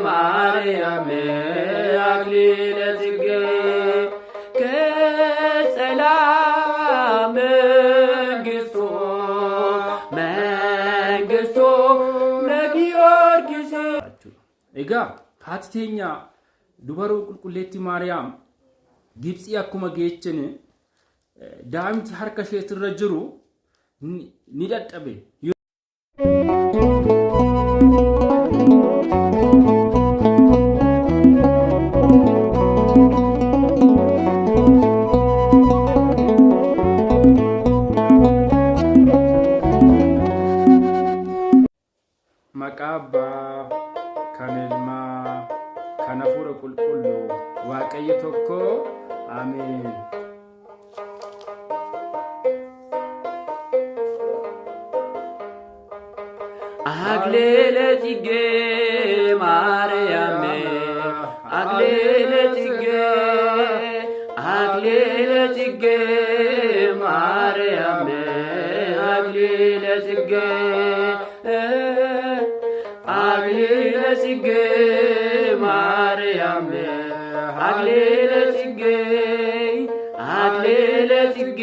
ማርያም አክሊለ ጽጌ ቀጸላ መንግስቶ መንግስቶ ለጊዮርጊስ። Egaa haati teenya dubaroo qulqulleettii Maariyaam Gibxii akkuma geechine daa'imti harka isheetirra jiru ni dadhabe. Maqaa Abbaa, kan Ilmaa, kan Hafuura Qulqulluu, Waaqayyo tokko, Ameen. አክሊለ ጽጌ ማርያም አክሊለ ጽጌ አክሊለ ጽጌ ማርያም አክሊለ ጽጌ አክሊለ ጽጌ ማርያም አክሊለ ጽጌ አክሊለ ጽጌ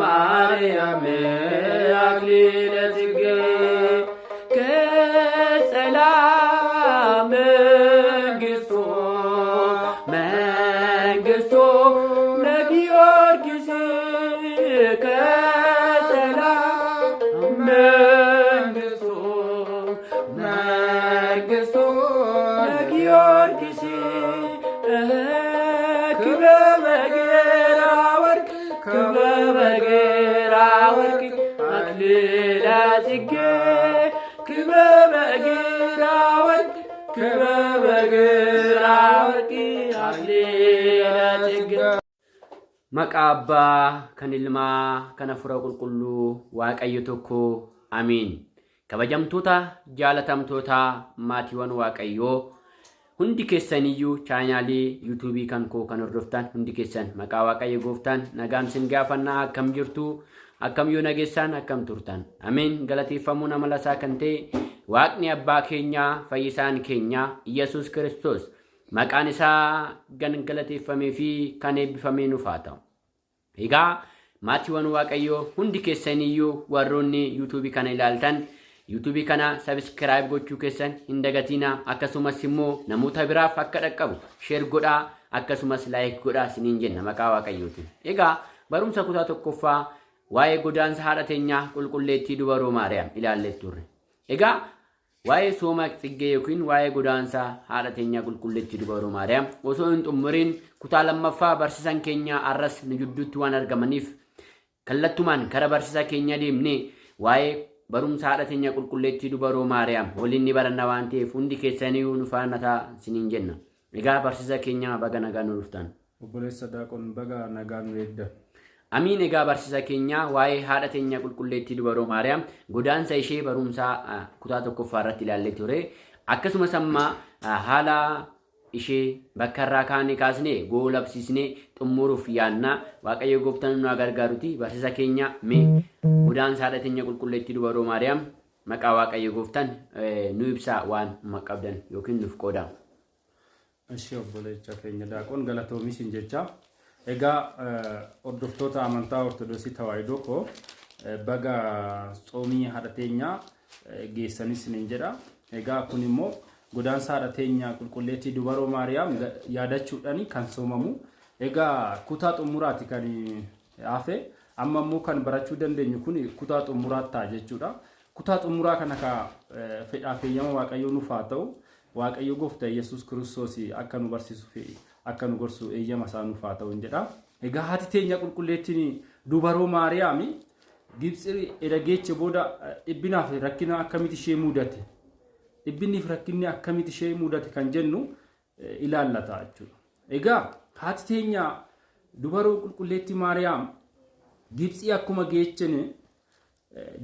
ማርያም አክሊለ ጽጌ ቀጸላ መንግስቶ መንግስቶ ለጊዮርጊስ ቀጸላ መንግስቶ መንግስቶ ለጊዮርጊስ ክበበ ግራ ወርቅ ክበበ ግራ ወርቅ አክሊለ ጽጌ ክበበ ግራ ወርቅ ክበበ ግራ ወርቅ አክሊለ ጽጌ። Maqaa Abbaa, kan Ilmaa, kan Hafuura Qulqulluu, Waaqayyo tokko, Amiin. Kabajamtoota jaalatamtoota maatiiwwan Waaqayyoo hundi keessaniyyuu chaanaalii yuutuubii kan koo kan hordoftan hundi keessan maqaa Waaqayyo gooftaan nagaan sin gaafannaa. Akkam jirtu? Akkam yoo nageessaan? Akkam turtan? Amiin. Galateeffamuun amala isaa kan ta'e Waaqni abbaa keenyaa, fayyisaan keenyaa Iyyasuus Kiristoos maqaan isaa gan galateeffamee fi kan eebbifamee nuuf haa ta'u. Egaa maatiiwwan Waaqayyoo hundi keessaniyyuu warroonni yuutuubii kana ilaaltan yuutuubii kana subscribe gochuu keessan hin dagatinaa. Akkasumas immoo namoota biraaf akka dhaqqabu share godhaa, akkasumas like godhaa isiniin jenna maqaa Waaqayyootiin. Egaa barumsa kutaa tokkoffaa waa'ee godaansa haadha teenyaa qulqulleettii dubaroo Maariyaam ilaallee turre. Egaa waa'ee sooma tsiggee yookiin waa'ee godaansa haadha teenyaa qulqulleettii dubaroo Maariyaam osoo hin xumuriin kutaa lammaffaa barsiisan keenya arras nu jidduutti waan argamaniif kallattumaan kara barsiisaa keenya deemnee waa'ee barumsa haadha teenya qulqulleettii dubaroo Maariyaam waliin ni baranna waan ta'eef hundi keessaniyyuu nu faana ta'a isiniin jenna. Egaa barsiisaa keenya, baga nagaan nu dhuftan. Obboleessa Daaqon, baga nagaan nu eegdan. Amiin. Egaa barsiisaa keenya, waa'ee haadha teenya qulqulleettii dubaroo Maariyaam godaansa ishee barumsaa kutaa tokkoffaa irratti ilaallee ture. Akkasumas amma haala ishee bakka irraa kaane kaasnee goolabsiisnee xumuruuf yaanna. Waaqayyo gooftaan nu haa gargaaruti. Barsiisaa keenya, mee godaansa haadha teenya qulqulleettii dubaroo Maariyaam maqaa Waaqayyo gooftaan nu ibsaa, waan qabdan yookiin nuuf qoodaa. Ishi, obboleessa keenya Daaqoon, galatoomi sin jecha. Egaa hordoftoota amantaa Ortodoksii Tawaahidoo koo, baga tsoomii haadha teenyaa geessanis sinin jedha. Egaa kun immoo godaansa haadha teenya qulqulleettii dubaroo Maariyaam yaadachuudhaan kan soomamu. Egaa kutaa xumuraati kan hafe. Amma immoo kan barachuu dandeenyu kun kutaa xumuraa ta'a jechuudha. Kutaa xumuraa kana ka fedhaaf eeyyama Waaqayyoo nuuf haa ta'u. Waaqayyo gooftaa Yesuus Kiristoos akka nu barsiisuu fi akka nu gorsu eeyyama isaa nuuf haa ta'u jedha. Egaa haati teenya qulqulleettiin dubaroo Maariyaami Gibxi erga geeche booda dhibbinaa fi rakkina akkamitti ishee mudate? Dhibbinni fi rakkinni akkamitti ishee mudate kan jennu ilaallata jechuudha. Egaa haati teenya dubaroo qulqulleettii Maariyaam Gibxii akkuma geechine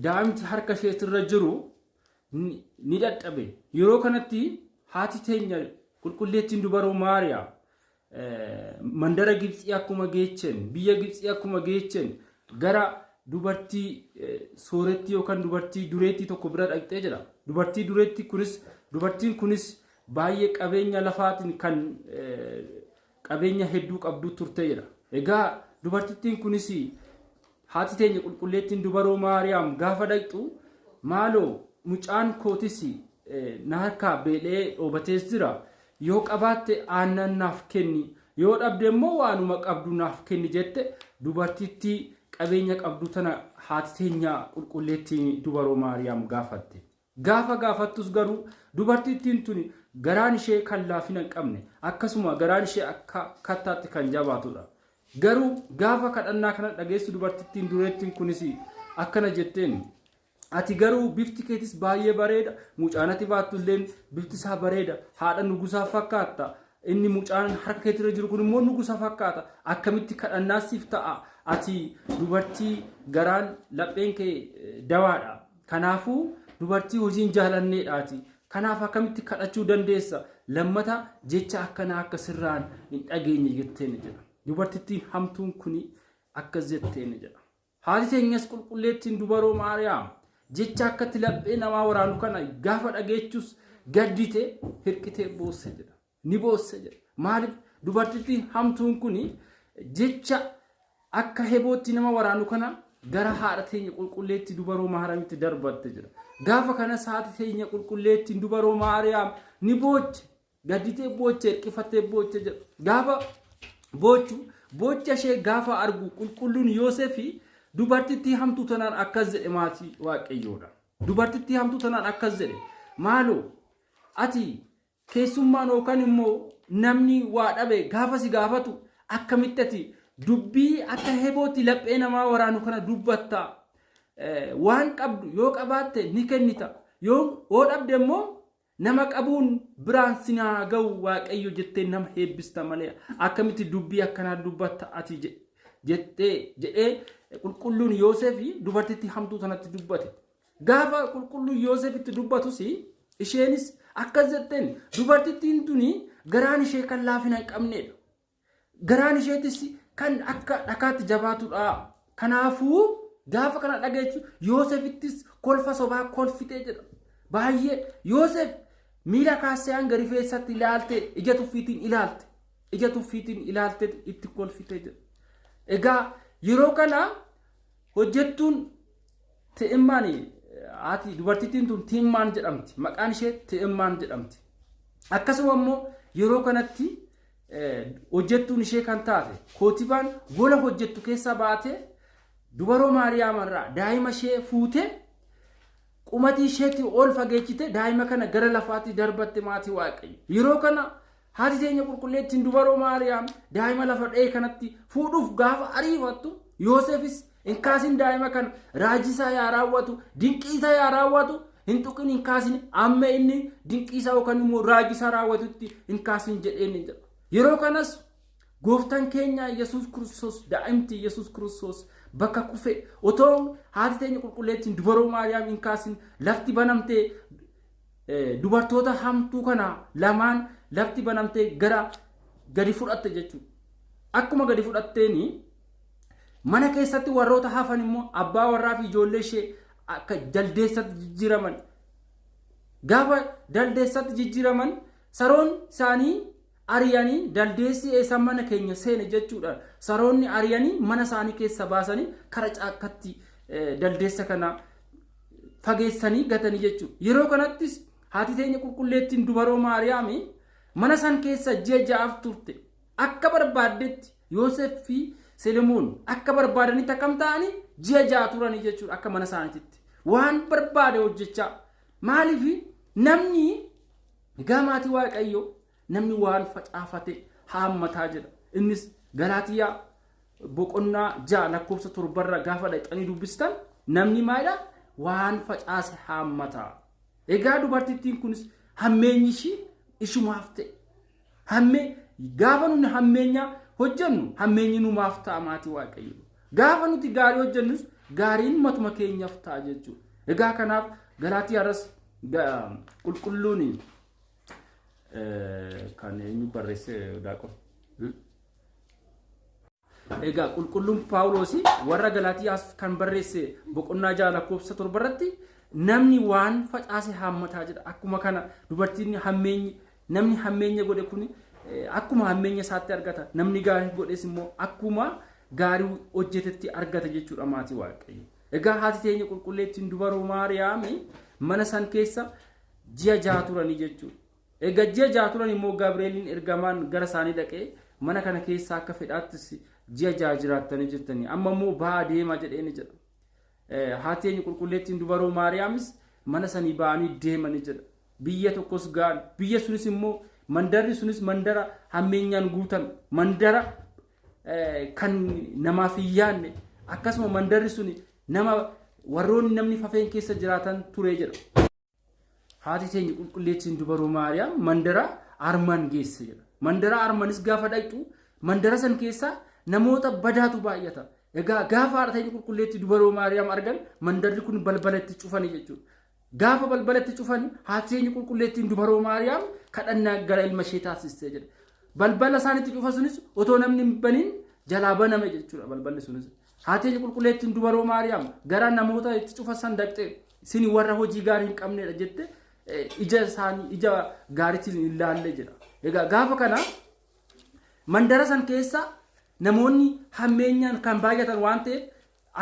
daa'imti harka isheetirra jiru ni dadhabe. Yeroo kanatti haati teenya qulqulleettiin dubaroo Maariyaam mandara Gibxii akkuma geechen, biyya Gibxii akkuma geechen, gara dubartii soorettii yookaan dubartii dureettii tokko bira dhaqxee jira. Dubartii dureettii kunis Dubartiin kunis baay'ee qabeenya lafaatiin kan qabeenya hedduu qabdu turte jedha. Egaa dubartittiin kunis haati teenya qulqulleettiin dubaroo Maariyaam gaafa dhaqxu, maaloo mucaan kootis na harkaa beela'ee dhoobatees jira. Yoo qabaatte aannan naaf kenni, yoo dhabde immoo waanuma qabdu naaf kenni jette dubartittii qabeenya qabdu tana haati teenya qulqulleettiin dubaroo Maariyaam gaafatte. Gaafa gaafattus garuu dubartittiin tuni garaan ishee kan laafina hin qabne, akkasuma garaan ishee akka kattaatti kan jabaatudha. Garuu gaafa kadhannaa kana dhageessu dubartittiin dureettiin kunis akkana jetteen: Ati garuu bifti keetis baay'ee bareeda, mucaan ati baattu illeen bifti isaa bareeda, haadha nugusaa fakkaatta. Inni mucaan harka keetirra jiru kun immoo nugusa fakkaata. Akkamitti kadhannaa siif ta'a? Ati dubartii garaan lapheen kee dawaadha. Kanaafuu dubartii hojiin jaalanneedhaati. Kanaaf akkamitti kadhachuu dandeessa? Lammata jecha akkanaa akka sirraan hin dhageenye jetteen jedha. Dubartittiin hamtuun kuni akkas jetteen jedha. Haati teenyas qulqulleettiin dubaroo Maariyaam jecha akkatti laphee namaa waraanu kana gaafa dhageechus gaddite, hirqitee boosse jedha. Ni boosse jedha. Maaliif? Dubartittiin hamtuun kuni jecha akka hebootti nama waraanu kana gara haadha teenya qulqulleettii dubaroo Maariyaamitti darbatte jedha. Gaafa kanas haati teenya qulqulleettiin dubaroo Maariyaam ni booche. Gadditee booche, hirqifattee booche jedha. Gaafa boochu, boocha ishee gaafa argu qulqulluun Yoosefi dubartittii hamtuu tanaan akkas jedhe, maatii Waaqayyoodha. Dubartittii hamtuu tanaan akkas jedhe: maaloo ati keessummaan yookaan immoo namni waa dhabe gaafa si gaafatu akkamitti ati dubbii akka hebootti laphee namaa waraanu kana dubbatta? Waan qabdu yoo qabaatte ni kennita. Yoo dhabde immoo nama qabuun biraan sin haa ga'u Waaqayyo jettee nama eebbista malee akkamitti dubbii akkanaa dubbatta ati jettee jedhee qulqulluun Yoosefi dubartittii hamtuu sanatti dubbate. Gaafa qulqulluun Yoosefitti dubbatus isheenis akkas jetteen: dubartittiin tuni garaan ishee kan laafina hin qabnedha. Garaan isheetis kan akka dhakaatti jabaatudha. Kanaafuu gaafa kana dhageessu Yoosefittis kolfa sobaa kolfitee jedha. Baay'ee Yoosef miila kaasee hanga rifeensatti ilaalte, ija tuffiitiin ilaalte. Ija tuffiitiin ilaalte, itti kolfitee jedha. Egaa yeroo kana hojjettuun Ti'immaan, haati dubartittiin tun Ti'immaan jedhamti. Maqaan ishee Ti'immaan jedhamti. Akkasuma immoo yeroo kanatti hojjettuun ishee kan taate Kootibaan gola hojjettu keessa baatee dubaroo Maariyaam irraa daa'ima ishee fuutee qumatii isheetti ol fageechite, daa'ima kana gara lafaatti darbatte, maatii Waaqayyo. Yeroo kana haati teenya qulqulleettiin dubaroo Maariyaam daa'ima lafa dha'e kanatti fuudhuuf gaafa ariifattu, Yoosefis hin kaasin, daa'ima kana raajisaa yaa raawwatu, dinqiisaa yaa raawwatu, hin tuqin, hin kaasin, amma inni dinqiisaa yookaan immoo raajisaa raawwatutti hin kaasin jedheen ni jedha. Yeroo kanas gooftaan keenya Yesuus Kiristoos, daa'imti Yesuus Kiristoos bakka kufe otoo haati teenya qulqulleettiin dubaroo Maariyaam hin kaasin lafti banamtee dubartoota hamtuu kana lamaan lafti banamtee gara gadi fudhatte jechuudha. Akkuma gadi fudhatteeni mana keessatti warroota hafan immoo abbaa warraa fi ijoollee ishee akka jaldeessatti jijjiiraman. Gaafa jaldeessatti jijjiiraman saroon isaanii ari'anii, daldeessi eessa mana keenya seene jechuudha. Saroonni ari'anii mana isaanii keessa baasanii kara caakkatti daldeessa kana fageessanii gatanii jechuudha. Yeroo kanattis haati teenya qulqulleettiin dubaroo Maariyaami mana san keessa ji'a 6f turte. Akka barbaaddetti Yoosef fi Selemoon akka barbaadanitti akkam ta'anii ji'a 6 turanii jechuudha akka mana isaaniitti. Waan barbaade hojjechaa. Maaliif? Namni egaa, maatii Waaqayyoo, namni waan facaafate haammataa jedha. Innis Galaatiyaa boqonnaa 6 lakkoofsa 7rra gaafa dhaqxanii dubbistan, namni maalidha? Waan facaase haammataa. Egaa dubartittiin kunis hammeenyi ishii ishumaaf ta'e. Hammee gaafa nuti hammeenya hojjennu hammeenyi numaaf ta'a, maatii Waaqayyo. Gaafa nuti gaarii hojjennus gaariin matuma keenyaaf ta'a jechuudha. Egaa kanaaf Galaatiyaarras qulqulluun kan eenyu barreesse daaqon? Egaa qulqulluun Paawuloos warra Galaatiyaas kan barreesse boqonnaa 6 lakkoofsa 7 irratti Namni waan facaase haammataa jedha. Akkuma kana dubartiin hammeenyi namni hammeenya godhe kun akkuma hammeenya isaatti argata. Namni gaarii godhes immoo akkuma gaarii hojjetetti argata jechuudha maatii Waaqayyo. Egaa haati teenya qulqulleettiin dubaroo Maariyaami mana san keessa ji'a 6 turanii jechuudha. Egaa ji'a 6 turan immoo Gabri'eeliin ergamaan gara isaanii dhaqee mana kana keessa akka fedhaattis ji'a 6 jiraattanii jirtanii amma immoo ba'aa deemaa jedheeni jedha. Haati teenya qulqulleettiin dubaroo Maariyaamis mana sanii ba'anii deemanii jedha. Biyya tokkos ga'an. Biyya sunis immoo mandarri sunis mandara hammeenyaan guutame. Mandara kan namaaf hin yaadne akkasuma mandarri suni nama warroonni namni fafeen keessa jiraatan ture jedha. Haati teenya qulqulleettiin dubaroo Maariyaam mandara Arman geesse jedha. Mandara Armanis gaafa dhaqxu mandara san keessa namoota badaatu baay'ata. Egaa gaafa haadha teenya qulqulleettii dubaroo Maariyaam argan mandarri kun balbala itti cufani jechuudha. Gaafa balbala itti cufani haati teenya qulqulleettiin dubaroo Maariyaam kadhannaa gara ilma ishee taasistee jedha. Balbala isaan itti cufa sunis otoo namni hin banin jalaa baname jechuudha balballi sunis. Haati teenya qulqulleettiin dubaroo Maariyaam gara namoota itti cufa san dhaqxee isin warra hojii gaarii hin qabnedha jette ija isaanii ija gaariitiin hin laalle jedha. Egaa gaafa kana mandara san keessa namoonni hammeenyaan kan baay'atan waan ta'eef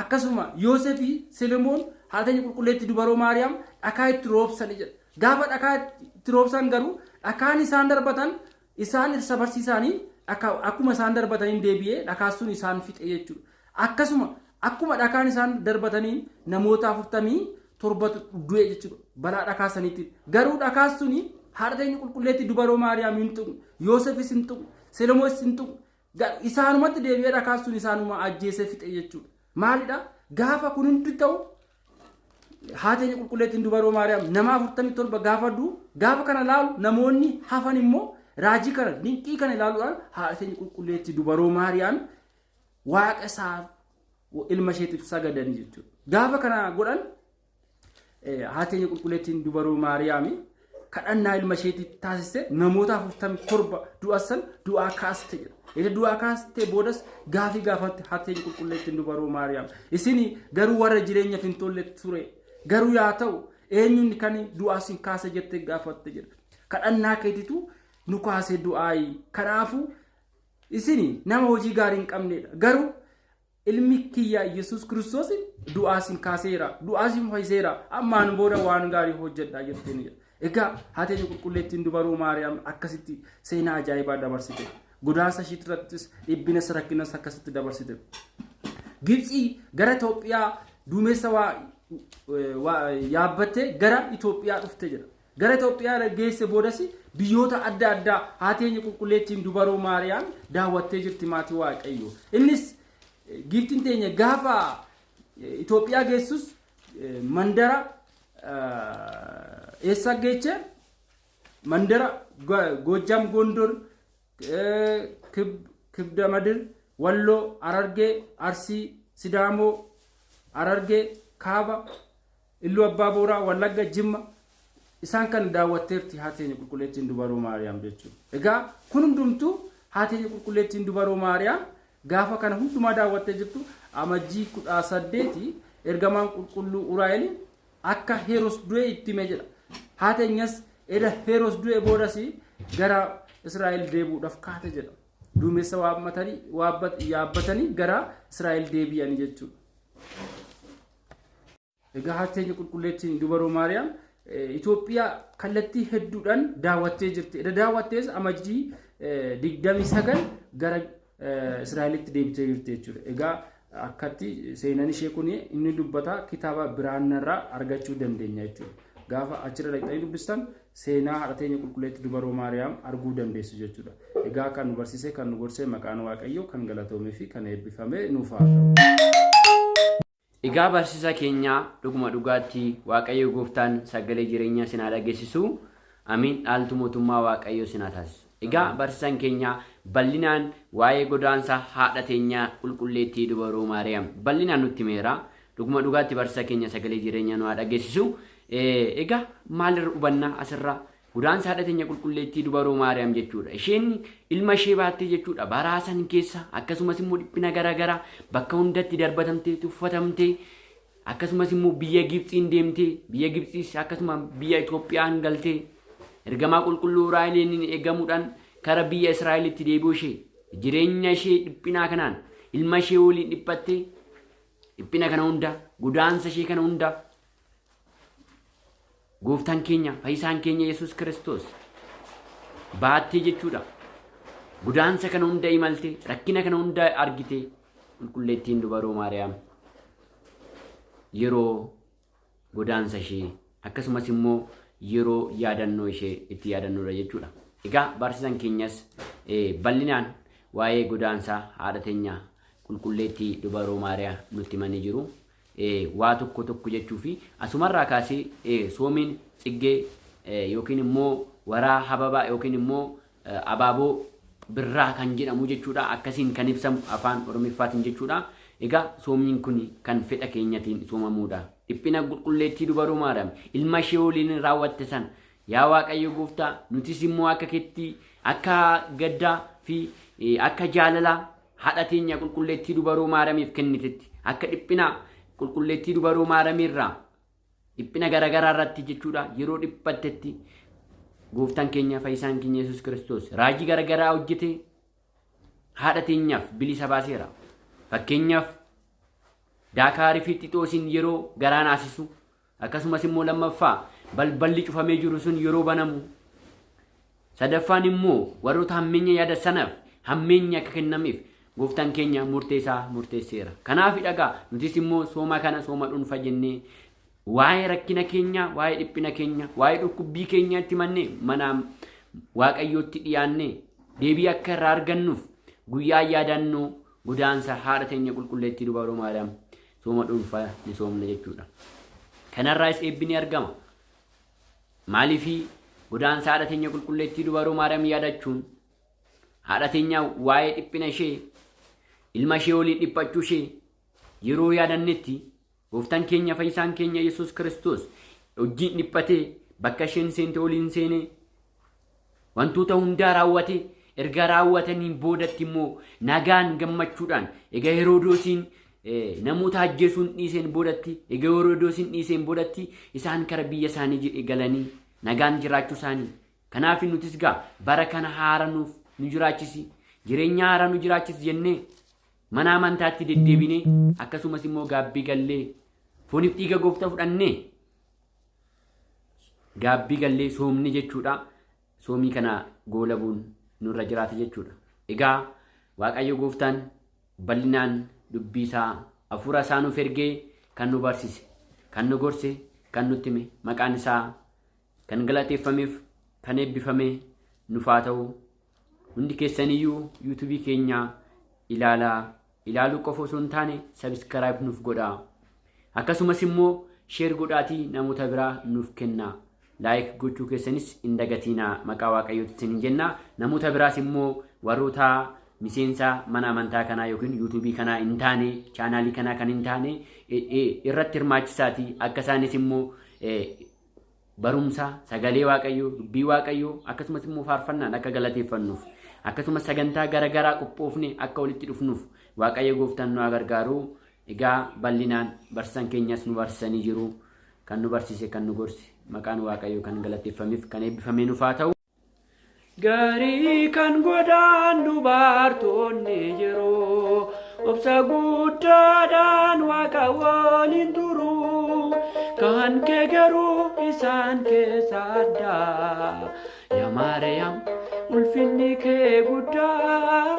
akkasuma Yoosefii Selemoon haadha teenya qulqulleettii dubaroo Maariyaam dhakaa itti roobsani jedha. Gaafa dhakaa itti roobsan garuu dhakaan isaan darbatan isaan irsa barsiisaanii akkuma isaan darbataniin deebi'ee dhakaan sun isaan fixe jechuudha. Akkasuma akkuma dhakaan isaan darbataniin namoota 47tu du'e jechuudha. Balaa dhakaa saniitiin. Garuu dhakaan suni haadha teenya qulqulleettii dubaroo Maariyaam hin tuqne, Yoosefis hin tuqne, Selemoos hin tuqne. Isaanumatti deebi'ee dhakaan sun isaanuma ajjeesee fixe jechuudha. Maalidha? Gaafa kun hundi ta'u haati teenya qulqulleettiin dubaroo Maariyaam nama 47 gaafa du'u gaafa kana ilaalu namoonni hafan immoo raajii kana dinqii kana ilaaluudhaan haadha teenya qulqulleettii dubaroo Maariyaam waaqa isaaf ilma isheetiif sagadanii jechuudha. Gaafa kana godhan haati teenya qulqulleettiin dubaroo Maariyaami kadhannaa ilma isheetii taasiste namoota 47 du'a san du'aa kaaste jedha. Erga du'aa kaastee boodas gaafii gaafatte haati teenya qulqulleettiin dubaroo Maariyaam. Isin garuu warra jireenyaaf hin tolle ture. Garuu yaa ta'u eenyuun kan du'aa sin kaase jettee gaafatte jedha. Kadhannaa keetitu nu kaase du'aayi. Kanaafuu isin nama hojii gaarii hin qabnedha. Garuu Ilmi kiyya Yesuus Kiristoos du'aa sin kaaseera, du'aa sin fayyiseera, ammaan booda waan gaarii hojjedhaa jetteen jedha. Egaa haati teenya qulqulleettiin dubaroo Maariyaam akkasitti seenaa ajaa'ibaa dabarsite. Godaansa ishii irrattis dhibbinas rakkinas akkasitti dabarsite. Gibtsii gara Itoophiyaa duumessa waa yaabbattee gara Itoophiyaa dhufte jedha. Gara Itoophiyaa geesse boodas biyyoota adda addaa haati teenya qulqulleettiin dubaroo Maariyaam daawwattee jirti maatii Waaqayyo. Innis giiftiin teenya gaafa Itoophiyaa geessus mandara eessa geeche mandara Goojjam Gondor Kibda Madir Walloo Harargee Arsii Sidaamoo Harargee Kaaba Illuu Abbaa Booraa, Wallagga, Jimma isaan kan daawwatteerti haati teenya qulqulleettiin dubaroo Maariyaam jechuudha. Egaa kun hundumtuu haati teenya qulqulleettiin dubaroo Maariyaam gaafa kana hundumaa daawwattee jirtu amajjii 18 ergamaan qulqulluu Uraa'el akka Heeros du'e itti hime jedha. Haati teenyas eda Heeros du'e boodas gara Israa'el deebi'uudhaaf kaate jedha. Duumessa yaabbatanii gara Israa'el deebi'anii jechuudha. Egaa haati teenya qulqulleettiin dubaroo Maariyaam Itoophiyaa kallattii hedduudhaan daawwattee jirti. Edda daawwattees amajjii 29 gara Israa'elitti deebitee jirti jechuudha. Egaa akkatti seenan ishee kun inni dubbata kitaaba biraannarraa argachuu dandeenya jechuudha. Gaafa achirra dhaqxanii dubbistan seenaa haadha teenya qulqulleetti dubaroo Maariyaam arguu dandeessu jechuudha. Egaa kan nu barsiise kan nu gorse maqaan Waaqayyoo kan galatoomee fi kan eebbifame nuuf haa ta'u. Egaa barsiisa keenya dhuguma dhugaatti Waaqayyo gooftaan sagalee jireenyaa sin haa dhageessisu. Amiin dhaaltu mootummaa Waaqayyoo sin haa taasisu. Egaa barsiisan keenya bal'inaan waa'ee godaansa haadha teenyaa qulqulleettii dubaroo Maariyaam bal'inaan nutti himeera. Dhuguma dhugaatti barsiisa keenya sagalee jireenyaa nu haa dhageessisu. Egaa maalirra hubanna asirraa? Godaansa haadha teenya qulqulleettii dubaroo Maariyaam jechuudha. Isheen ilma ishee baattee jechuudha. Baraa san keessa akkasumas immoo dhiphina garaa garaa bakka hundatti darbatamtee tuffatamtee Akkasumas immoo biyya Gibxiin deemtee, biyya Gibxiis akkasuma biyya Itoophiyaan galtee, ergamaa qulqulluu Uraa'eliin eegamuudhaan kara biyya Israa'elitti deebi'uu ishee, jireenya ishee dhiphinaa kanaan ilma ishee waliin dhiphattee, dhiphina kana hunda, godaansa ishee kana hunda Gooftaan keenya, fayyisaan keenya Yesuus Kiristoos baattee jechuudha. Godaansa kana hunda imaltee, rakkina kana hunda argitee, qulqulleettiin dubaroo Maariyaam yeroo godaansa ishee akkasumas immoo yeroo yaadannoo ishee itti yaadannoodha jechuudha. Egaa barsiisan keenyas bal'inaan waa'ee godaansa haadha teenya qulqulleettii dubaroo Maariyaam nutti himanii jiru. Waa tokko tokko jechuu fi asumarraa kaasee soomiin tsiggee yookiin immoo waraa hababaa yookiin immoo abaaboo birraa kan jedhamu jechuudha. Akkasiin kan ibsamu afaan Oromiffaatiin jechuudha. Egaa soomiin kun kan fedha keenyatiin soomamuudha. Dhiphina qulqulleettii dubaroo Maariyaam ilma ishee waliin raawwatte sana, yaa Waaqayyo gooftaa, nutis immoo akka keetti akka gaddaa fi akka jaalalaa haadha teenya qulqulleettii dubaroo Maariyaamiif kennitetti, akka dhiphina qulqulleettii dubaroo Maariyaamiirraa dhiphina garaagaraa irratti jechuudha, yeroo dhiphattetti gooftaan keenya fayyisaan keenya Yesuus Kiristoos raajii garaagaraa hojjete haadha teenyaaf bilisa baaseera. Fakkeenyaaf, Daakaarii fi Xixoosiin yeroo garaa naasisu, akkasumas immoo lammaffaa balballi cufamee jiru sun yeroo banamu, sadaffaan immoo warroota hammeenya yaada sanaaf hammeenyi akka kennameef gooftaan keenya murtee isaa murteesseera. Kanaaf dhagaa nutis immoo sooma kana sooma dhuunfa jennee waa'ee rakkina keenya, waa'ee dhiphina keenya, waa'ee dhukkubbii keenya itti mannee mana Waaqayyootti dhiyaannee deebii akka irraa argannuuf guyyaa yaadannoo godaansa haadha teenya qulqulleettii dubaroo Maariyaam sooma dhuunfaa ni soomna jechuudha. Kanarraas eebbi ni argama. Maaliifii godaansa haadha teenya qulqulleettii dubaroo Maariyaam yaadachuun, haadha teenya waa'ee dhiphina ishee, ilma ishee waliin dhiphachuu ishee yeroo yaadannetti, gooftaan keenya fayyisaan keenya Yesuus Kiristoos wajjin dhiphatee, bakka isheen seente waliin seenee, wantoota hundaa raawwate, erga raawwataniin boodatti immoo nagaan gammachuudhaan, egaa Herodoosiin namoota ajjeesuun dhiiseen boodatti, egaa Herodoosiin dhiiseen boodatti isaan kara biyya isaanii galanii nagaan jiraachuu isaanii. Kanaaf nutis gaa bara kana haara nuuf nu jiraachisi, jireenya haaraa nu jiraachisi jennee mana amantaatti deddeebinee, akkasumas immoo gaabbii gallee, fooniif dhiiga gooftaa fudhannee gaabbii gallee soomni jechuudha. Soomii kana goolabuun nurra jiraata jechuudha. Egaa Waaqayyo gooftaan bal'inaan dubbii isaa, hafuura isaa nuuf ergee kan nu barsiise, kan nu gorse, kan nutti hime, maqaan isaa kan galateeffameef kan eebbifame nuuf haa ta'u. Hundi keessaniyyuu yuutuubii keenya ilaalaa, ilaaluu qofa osoo hin taane subscribe nuuf godhaa. Akkasumas immoo share godhaatii namoota biraa nuuf kennaa. Like gochuu keessanis hin dagatiinaa, maqaa Waaqayyootti isin jenna. Namoota biraas immoo warroota miseensa mana amantaa kanaa yookiin yuutuubii kanaa hin taane, chaanaalii kanaa kan hin taane irratti hirmaachisaatii akka isaanis immoo barumsa sagalee Waaqayyoo, dubbii Waaqayyoo, akkasumas immoo faarfannaan akka galateeffannuuf, akkasumas sagantaa garaagaraa qophoofne akka walitti dhufnuuf Waaqayyo gooftaan nu haa gargaaru. Egaa bal'inaan barsiisan keenyas nu barsiisanii jiru. Kan nu barsiise, kan nu gorse, maqaan Waaqayyoo kan galateeffameef kan eebbifamee nuuf haa ta'u. Gaarii kan godhaan dubartoonni jiru, obsa guddaadhaan waaqa waliin turu. Kan kee garuu isaan keessa adda. Yaa Maariyaam, ulfinni kee guddaa.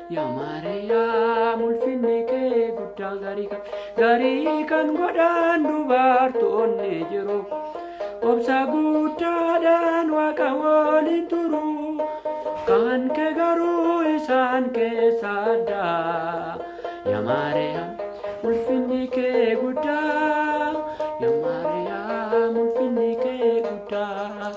Yaa Maariyaam, ulfinni kee guddaa. Gaarii kan godhaan dubartoonni jiru, obsa guddaadhaan waaqa waliin turu. Kan kee garuu isaan keessa adda. Yaa Maariyaam, ulfinni kee guddaa. Yaa Maariyaam, ulfinni kee guddaa.